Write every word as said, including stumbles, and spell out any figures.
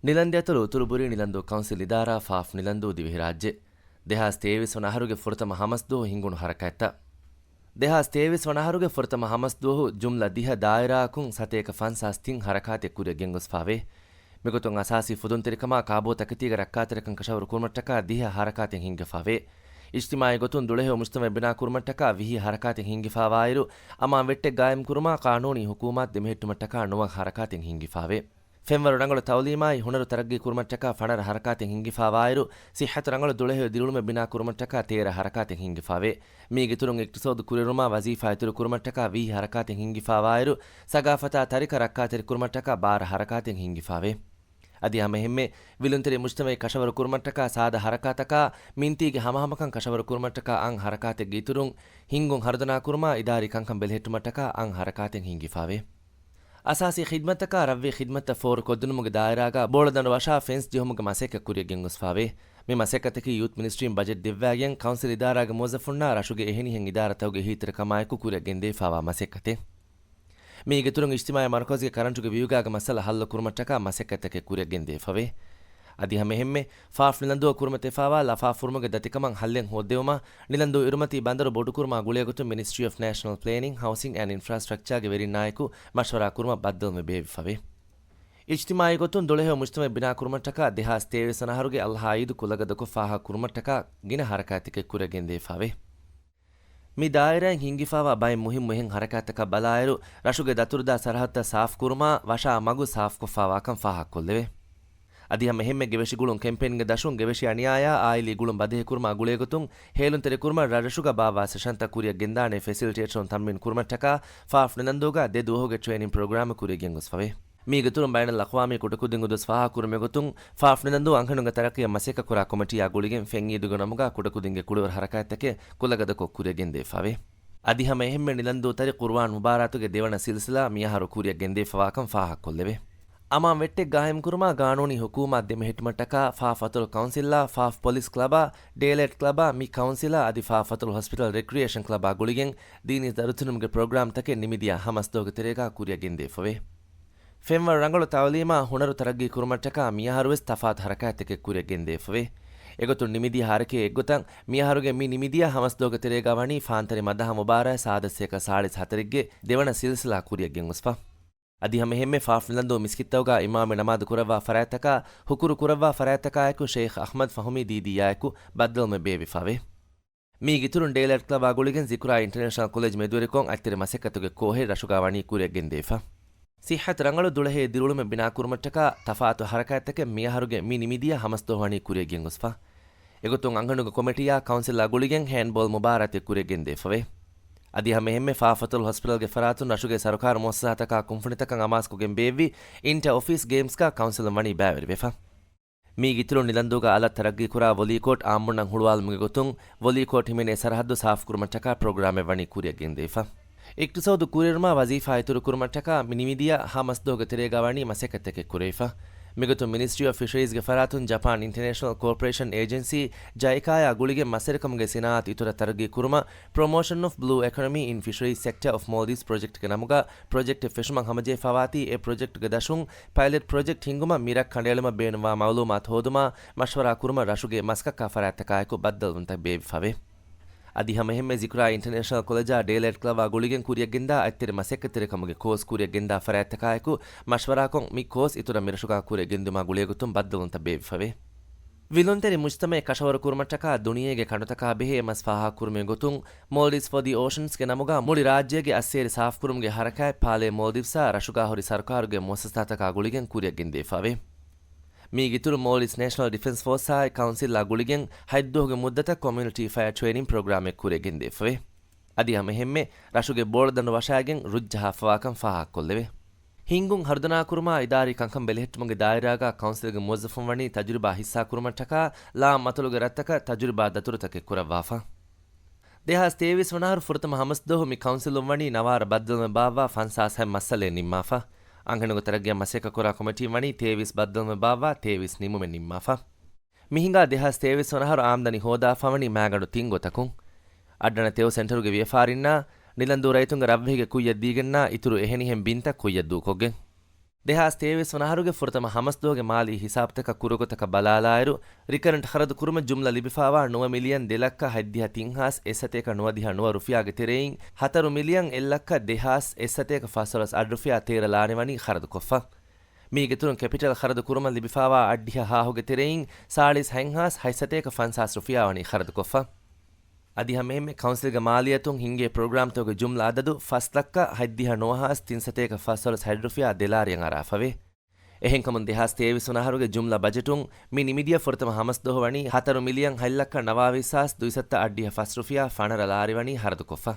ނިލަންދި އަތޮޅު އުތުރުބުރީ ނިލަންދޫ ކައުންސިލް އިދާރާ، ފާފް ނިލަންދޫ ދިވެހިރާއްޖެ. ދެހާސް ތޭވީސް ވަނަ އަހަރުގެ ފުރަތަމަ ހަމަސްދުވަހު ހިންގުނު ހަރަކާތްތައް. ދެހާސް ތޭވީސް ވަނަ އަހަރުގެ ފުރަތަމަ ހަމަސްދުވަހު ޖުމްލަ ދިހަ ދާއިރާއަކުން ސަތޭކަ ފަންސާސް ތިން ހަރަކާތެއް ކުރިއަށް ގެންގޮސްފާވޭ. މިގޮތުން އަސާސީ ފުދުންތެރިކަމާ ކާބޯތަކެތީގެ ރައްކާތެރިކަން ކަށަވަރު ކުރުމަށްޓަކާ ދިހަ ހަރަކާތެއް ހިންގިފާވޭ. އިޖްތިމާއީ ގޮތުން ދުޅަހެޔޮ މުޖްތަމަޢެއް ބިނާ ކުރުމަށްޓަކާ ވިހި ހަރަކާތެއް ހިންގިފާވާއިރު، އަމާން ވެއްޓެއް ގާއިމް ކުރުމާ ޤާނޫނީ ޙުކޫމާތު ދެމެހެއްޓުމަށްޓަކާ ނުވަ ހަރަކާތެއް ހިންގިފާވޭ. ފެންވަރު ރަނގަޅު ތަޢުލީމާއި ހުނަރު ތަރައްގީ ކުރުމަށްޓަކާ ފަނަރަ ހަރަކާތެއް ހިންގިފާވާއިރު، ޞިއްޙަތު ރަނގަޅު ދުޅަހެޔޮ ދިރިއުޅުމެއް ބިނާ ކުރުމަށްޓަކާ ތޭރަ ހަރަކާތެއް ހިންގިފާވޭ. މީގެ އިތުރުން އިޤްތިޞާދު ކުރިއެރުމާ ވަޒީފާ އިތުރު ކުރުމަށްޓަކާ ވިހި ހަރަކާތެއް ހިންގިފާވާއިރު، ސަގާފަތާ ތަރިކަ ރައްކާތެރި ކުރުމަށްޓަކާ ބާރަ ހަރަކާތެއް ހިންގިފާވޭ. އަދި ހަމައެހެންމެ، ވިލުންތެރި މުޖްތަމަޢެއް ކަށަވަރު ކުރުމަށްޓަކާ ސާދަ ހަރަކާތަކާ، މިންތީގެ ހަމަހަމަކަން ކަށަވަރު ކުރުމަށްޓަކާ އަށް ހަރަކާތެއްގެ އިތުރުން، ހިންގުން ހަރުދަނާ ކުރުމާ އިދާރީ ކަންކަން ބެލެހެއްޓުމަށްޓަކާ އަށް ހަރަކާތެއް ހިންގިފާވޭ. އަސާސީ ޚިދްމަތްތަކާ ރަށްވީ ޚިދްމަތްތައް ފޯރުކޮށްދިނުމުގެ ދާއިރާގަ ބޯޅަދަނޑު ވަށާ ފެންސް ޖެހުމުގެ މަސައްކަތް ކުރިއަށް ގެންގޮސްފާވޭ. މި މަސައްކަތަކީ ޔޫތު މިނިސްޓްރީން ބަޖެޓް ދެއްވާގެން ކައުންސިލް އިދާރާގެ މުވައްޒަފުންނާ ރަށުގެ އެހެނިހެން އިދާރާތަކުގެ އެހީތެރިކަމާއެކު ކުރިއަށް ގެންދެވިފާވާ މަސައްކަތެއް. މީގެ އިތުރުން އިޖްތިމާޢީ މަރުކަޒުގެ ކަރަންޓުގެ ވިއުގާގެ މައްސަލަ ހައްލު ކުރުމަށްޓަކާ މަސައްކަތްތަކެއް ކުރިއަށް ގެންދެވިފަވޭ. އަދި ހަމައެހެންމެ، ފާފް ނިލަންދޫއަށް ކުރިމަތިވެފާވާ ލަފާފުރުމުގެ ދަތިކަމަށް ހައްލެއް ހޯއްދެވުމަށް، ނިލަންދޫ އިރުމަތީ ބަނދަރު ބޮޑުކުރުމާ ގުޅޭގޮތުން މިނިސްޓްރީ އޮފް ނޭޝަނަލް ޕްލޭނިން، ހައުސިން އެންޑް އިންފްރާސްޓްރަކްޗާގެ ވެރިންނާއެކު މަޝްވަރާ ކުރުމަށް ބައްދަލުވެ ބޭއްވިފަވޭ. އިޖްތިމާޢީ ގޮތުން ދުޅަހެޔޮ މުޖްތަމަޢެއް ބިނާކުރުމަށްޓަކާ ދެހާސް ތޭވީސް ވަނަ އަހަރުގެ އަޟްޙާ ޢީދު ކުލަގަދަކޮށް ފާހަގަކުރުމަށްޓަކާ ގިނަ ހަރަކާތްތަކެއް ކުރިއަށް ގެންދެވިފާވޭ. މި ދާއިރާއިން ހިންގިފާވާ ބައެއް މުހިއްމު އެހެން ހަރަކާތްތަކަށް ބަލާއިރު، ރަށުގެ ދަތުރުދާ ސަރަހައްދުތައް ސާފުކުރުމާ، ވަށާ މަގު ސާފުކޮށްފާވާކަން ފާހަގަކޮށްލެވޭ. އަދި ހަމަ އެހެންމެ ގެވެށިގުޅުން ކެމްޕޭންގެ ދަށުން ގެވެށި އަނިޔާޔާ އާއިލީ ގުޅުން ބަދަހިކުރުމާ ގުޅޭގޮތުން ހޭލުންތެރިކުރުމަށް ރަށްރަށުގަ ބާއްވާ ސެޝަންތައް ކުރިއަށް ގެންދާނެ ފެސިލިޓޭޓަރުން ތަމްރީން ކުރުމަށްޓަކާ ފާފް ނިލަންދޫގަ ދެ ދުވަހުގެ ޓްރޭނިން ޕްރޮގްރާމެއް ކުރިއަށް ގެންގޮސްފަވޭ. މީގެ އިތުރުން ބައިނަލްއަޤްވާމީ ކުޑަކުދިން އުދުސް ފާހަގަކުރުމުގެ ގޮތުން ފާފް ނިލަންދޫ އަންހެނުންގެ ތަރައްޤީއަށް މަސައްކަތްކުރާ ކޮމިޓީއާ ގުޅިގެން ފެން އީދުގެ ނަމުގަ ކުޑަކުދިންގެ ކުޅިވަރު ހަރަކާތްތަކެއް ކުލަގަދަކޮށް ކުރިއަށް ގެންދެވިފާވޭ. އަދި ހަމަ އެހެންމެ ނިލަންދޫ ތަރި ޤުރުއާން މުބާރާތުގެ ދެވަނަ ސިލްސިލާ މިއަހަރު ކުރިއަށް ގެންދެވިފަވާކަން ފާހަގަކޮށްލެވޭ. އަމާން ވެއްޓެއް ގާއިމްކުރުމާ ގާނޫނީ ޙުކޫމާތު ދެމެހެއްޓުމަށްޓަކާ ފާފް އަތޮޅު ކައުންސިލްއާ، ފާފް ޕޮލިސް ކްލަބާ، ޑޭލައިޓް ކްލަބާ، މި ކައުންސިލާ އަދި ފާފް އަތޮޅު ހޮސްޕިޓަލް ރެކްރިއޭޝަން ކްލަބާ ގުޅިގެން ދީނީ ދަރުތިނުމުގެ ޕްރޮގްރާމްތަކެއް ނިމިދިޔަ ހަމަސްދުވަހުގެ ތެރޭގަ ކުރިއަށް ގެންދެވިފަވޭ. ފެންވަރު ރަނގަޅު ތަޢުލީމާ ހުނަރު ތަރައްގީ ކުރުމަށްޓަކާ މިއަހަރުވެސް ތަފާތު ހަރަކާތްތަކެއް ކުރިއަށް ގެންދެވިފަވޭ. އެގޮތުން ނިމިދިޔަ ހަރަކާތް އެއްގޮތަށް މިއަހަރުގެ މި ނިމިދިޔަ ހަމަސްދުވަހުގެ ތެރޭގަ ވަނީ ފާންތަރި މަދަހަ މުބާރާތް ސާދަ ސަތޭކަ ސާޅީސް ހަތަރެއްގެ ދެވަނަ ސިލްސިލާ ކުރިއަށް ގެންގޮސްފަ. އަދި ހަމައެހެންމެ ފާފް ނިލަންދޫ މިސްކިތްތަކުގަ އިމާމީ ނަމާދު ކުރައްވާ ފަރާތްތަކާ، ހުކުރު ކުރައްވާ ފަރާތްތަކާއެކު ޝެއިޚް އަޙްމަދު ފަހުމީ ދީދީއާއެކު ބައްދަލުވުމެއް ބޭއްވިފަވޭ. މީގެ އިތުރުން ޑޭލައިޓް ކްލަބާ ގުޅިގެން ޒިކުރާ އިންޓަރނޭޝަނަލް ކޮލެޖް މެދުވެރިކޮށް އަތްތެރި މަސައްކަތުގެ ކޯހެއް ރަށުގަ ވަނީ ކުރިއަށް ގެންދެވިފަ. ސިއްޙަތު ރަނގަޅު ދުޅަހެޔޮ ދިރިއުޅުމެއް ބިނާކުރުމަށްޓަކާ ތަފާތު ހަރަކާތްތަކެއް މިއަހަރުގެ މި ނިމިދިޔަ ހަމަސްދުވަހު ވަނީ ކުރިއަށް ގެންގޮސްފަ. އެގޮތުން އަންހެނުންގެ ކޮމިޓީއާ ކައުންސިލާ ގުޅިގެން ހޭންޑްބޯލް މުބާރާތެއް ކުރިއަށް ގެންދެވިފަވޭ. އަދި ހަމައެހެންމެ ފާފް އަތޮޅު ހޮސްޕިޓަލްގެ ފަރާތުން ރަށުގެ ސަރުކާރު މުއައްސަސާތަކާ ކުންފުނިތަކަށް އަމާޒުކޮށްގެން ބޭއްވި އިންޓަ އޮފީސް ގޭމްސްގަ ކައުންސިލުން ވަނީ ބައިވެރިވެފަ. މީގެ އިތުރުން ނިލަންދޫގަ އަލަށް ތަރައްގީކުރާ ވޮލީކޯޓް އާއްމުންނަށް ހުޅުވާލުމުގެ ގޮތުން ވޮލީކޯޓް ހިމެނޭ ސަރަހައްދު ސާފުކުރުމަށްޓަކާ ޕްރޮގްރާމެއް ވަނީ ކުރިއަށް ގެންދެވިފަ. އިޤްތިޞާދު ކުރިއެރުމާ ވަޒީފާ އިތުރުކުރުމަށްޓަކާ މި ނިމިދިޔަ ހަ މަސްދުވަހުގެ ތެރޭގަ ވަނީ މަސައްކަތްތަކެއް ކުރެވިފަ. މިގޮތުން މިނިސްޓްރީ އޮފް ފިޝަރީޒްގެ ފަރާތުން ޖަޕާން އިންޓަރނޭޝަނަލް ކޯޕަރޭޝަން އޭޖެންސީ، ޖައިކާޔާ ގުޅިގެން މަސްވެރިކަމުގެ ސިނާއަތު އިތުރަށް ތަރައްގީ ކުރުމަށް ޕްރޮމޯޝަން އޮފް ބްލޫ އެކޮނޮމީ އިން ފިޝަރީޒް ސެކްޓަރ އޮފް މޯލްޑިވްސް ޕްރޮޖެކްޓްގެ ނަމުގަ ޕްރޮޖެކްޓެއް ފެށުމަށް ހަމަޖެހިފަވާތީ، އެ ޕްރޮޖެކްޓްގެ ދަށުން ޕައިލެޓް ޕްރޮޖެކްޓް ހިންގުމަށް މިރަށް ކަނޑައެޅުމަށް ބޭނުންވާ މައުލޫމާތު ހޯދުމަށް މަޝްވަރާ ކުރުމަށް ރަށުގެ މަސްކައްކާ ފަރާތްތަކާއެކު ބައްދަލުވުންތައް ބޭއްވިފަވޭ. އަދި ހަމައެހެންމެ ޒިކުރާ އިންޓަރނޭޝަނަލް ކޮލެޖާ ޑޭލައިޓް ކްލަބާ ގުޅިގެން ކުރިއަށްގެންދާ އަތްތެރި މަސައްކަތްތެރިކަމުގެ ކޯސް ކުރިއަށްގެންދާ ފަރާތްތަކާއެކު މަޝްވަރާކޮށް، މި ކޯސް އިތުރަށް މިރަށުގާ ކުރިއަށްގެންދުމާ ގުޅޭގޮތުން ބައްދަލުވުންތައް ބޭއްވިފަވޭ. ވިލުންތެރި މުޖްތަމައެއް ކަށަވަރު ކުރުމަށްޓަކާ ދުނިޔޭގެ ކަނޑުތަކާ ބެހޭ މަސް ފާހަގަކުރުމުގެ ގޮތުން، މޯލްޑިވްސް ފޯ ދި އޯޝަންސްގެ ނަމުގަ މުޅި ރާއްޖޭގެ އައްސޭރި ސާފުކުރުމުގެ ހަރަކާތް ޕާލޭ މޯލްޑިވްސްއާ ރަށުގާ ހުރި ސަރުކާރުގެ މުއައްސަސާތަކާ ގުޅިގެން ކުރިއަށްގެންދެވިފަވޭ. މީގެ އިތުރު މޯލްޑިވްސް ނޭޝަނަލް ޑިފެންސް ފޯސްއާއި ކައުންސިލްއާ ގުޅިގެން ހަތްދުވަހުގެ މުއްދަތަށް ކޮމިއުނިޓީ ފަޔަރ ޓްރޭނިން ޕްރޮގްރާމެއް ކުރިއަށްގެންދެވިފަވޭ. އަދި ހަމައެހެންމެ ރަށުގެ ބޯޅަދަނޑު ވަށާގެން ރުއްޖަހާފަވާކަން ފާހަގަކޮށްލެވޭ. ހިންގުން ހަރުދަނާކުރުމާ އިދާރީ ކަންކަން ބެލެހެއްޓުމުގެ ދާއިރާގަ ކައުންސިލްގެ މުވައްޒަފުން ވަނީ ތަޖުރިބާ ހިއްސާކުރުމަށްޓަކާ ލާމަތޮޅުގެ ރަށްތަކަށް ތަޖުރިބާ ދަތުރުތަކެއް ކުރައްވާފަ. ދެހާސް ތޭވީސް ވަނަ އަހަރު ފުރަތަމަ ހަމަސްދުވަހު މި ކައުންސިލުން ވަނީ ނަވާރަ ބައްދަލުވުމެއް ބާއްވާ ފަންސާސް ހަތް މައްސަލައެއް ނިންމާފަ. އަންހެނުންގެ ތަރައްގީއަށް މަސައްކަތްކުރާ ކޮމިޓީން ވަނީ ތޭވީސް ބައްދަލުވުމެއް ބާއްވާ ތޭވީސް ނިމުމެއް ނިންމާފަ. މިހިނގާ ދެހާސް ތޭވީސް ވަނަ އަހަރު އާމްދަނީ ހޯދާފަ ވަނީ މާގަނޑު ތިން ގޮތަކުން. އައްޑަނަ ތެޔޮ ސެންޓަރުގެ ވިޔަފާރިންނާ، ނިލަންދޫ ރައްޔިތުންގެ ރަށްވެހިގެ ކުއްޔަށް ދީގެންނާ އިތުރު އެހެނިހެން ބިންތައް ކުއްޔަށް ދޫކޮށްގެން. ދެހާސް ތޭވީސް ވަނަ އަހަރުގެ ފުރަތަމަ ހަމަސްދުވަހުގެ މާލީ ހިސާބުތަކަށް ކުރުކޮތަކަށް ބަލާލާއިރު، ރިކަރެންޓް ޚަރަދު ކުރުމަށް ޖުމްލަ ލިބިފާވާ ނުވަ މިލިއަން ދެ ލައްކަ ހަތްދިހަ ތިން ހާސް އެއް ސަތޭކަ ނުވަދިހަ ނުވަ ރުފިޔާގެ ތެރެއިން، ހަތަރު މިލިއަން އެއް ލައްކަ ދެ ހާސް އެއް ސަތޭކަ ފަސްވަރަސް އަށް ރުފިޔާ ތޭރަ ލާނެވަނީ ޚަރަދުކޮށްފަ. މީގެ އިތުރުން ކެޕިޓަލް ޚަރަދު ކުރުމަށް ލިބިފާވާ އަށްޑިހަ ހާހުގެ ތެރެއިން ސާޅީސް ހަތް ހާސް ހަތް ސަތޭކަ ފަންސާސް ރުފިޔާ ވަނީ ޚަރަދުކޮށްފަ. އަދި ހަމައެހެންމެ ކައުންސިލްގެ މާލިއްޔަތުން ހިންގޭ ޕްރޮގްރާމްތަކުގެ ޖުމްލަ އަދަދު ފަސް ލައްކަ ހަތްދިހަ ނުވަ ހާސް ތިން ސަތޭކަ ފަސްވަރަސް ހަތް ރުފިޔާ ދެ ލާރިއަށް އަރާފަވޭ. އެހެންކަމުން ދެހާސް ތޭވީސް ވަނަ އަހަރުގެ ޖުމްލަ ބަޖެޓުން މި ނިމިދިޔަ ފުރަތަމަ ހަމަސްދުވަހު ވަނީ ހަތަރު މިލިއަން ހަތް ލައްކަ ނަވާވީސް ހާސް ދުއިސައްތަ އަށްޑިހަ ފަސް ރުފިޔާ ފަނަރަ ލާރި ވަނީ ޚަރަދުކޮށްފަ.